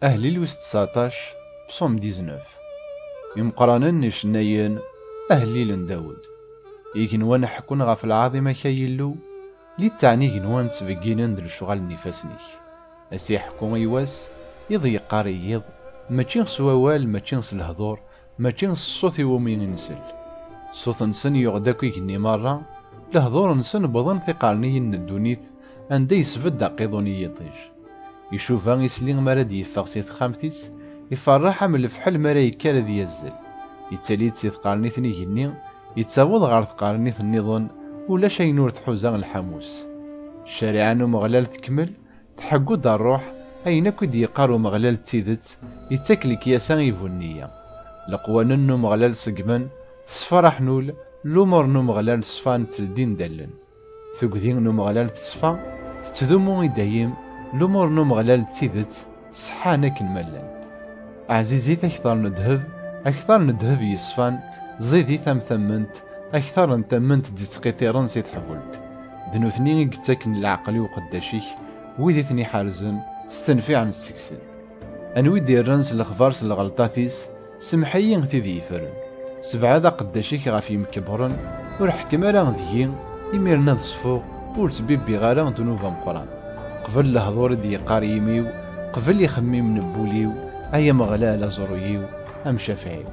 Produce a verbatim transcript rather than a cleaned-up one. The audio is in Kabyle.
Ahlil wis tseɛṭac, psaume dix-neuf. Imeqqranen n icennayen, ahellil n Dawed. Igenwan ḥekkun ɣef lɛaḍima-k, ay Illu, litteɛ n igenwan ttbegginen-d lecɣal n ifassen-ik. Ass iḥekku i wass, iḍ yeqqar i yiḍ, mačči s wawal, mačči s lehdur, mačči s ṣṣut iwumi i nsell. Ṣṣut-nsen yuɣ-d akk igenni merra, lehdur-nsen wwḍen tiqerniyin n ddunit, anda yesbedd aqiḍun i yiṭij. Icuba isli mi ara d-yeffeɣ si texxamt-is, iferreḥ am lefḥel mi ara yekker ad yazzel. Yettali-d si tqernit n igenni, yettaweḍ ɣer tqernit nniḍen, ulac ayen ur tḥuza lḥamu-s. Ccariɛa n Umeɣlal tekmel, tḥeggu-d ṛṛuḥ, ayen akk i d-yeqqar Umeɣlal d tidet, yettak lekyasa i bu nniya. Leqwanen n Umeɣlal ṣeggmen, ṣfan aḥnul, lumuṛ n Umeɣlal ṣfan tteldin-d allen. Tugdi n Umeɣlal teṣfa, tettdumu i dayem, lumuṛ n Umeɣlal d tidet, ṣeḥḥan akken ma llant. Ɛzizit akteṛ n ddheb, akteṛ n ddheb yeṣfan, ẓidit am tamment, akteṛ n tamment d-ittqiṭṭiren si teḥbult. D nutni i yettaken leɛqel i uqeddac-ik, wid i ten-iḥerzen, stenfiɛen seg-sen. Anwa i d-irran s lexbar s lɣelṭat-is, semmeḥ-iyi tid yeffren. Sebɛed aqeddac-ik ɣef yimkebbren, ur ḥekkem ara deg-i, imiren ad ṣfuɣ, ur ttbibbiɣ ara ddnub ameqqran. Qbel lehdur i d-yeqqar yimi-w, qbel ixemmimen n wul-iw, ay Ameɣlal aẓru-iw, amcafeɛ-iw.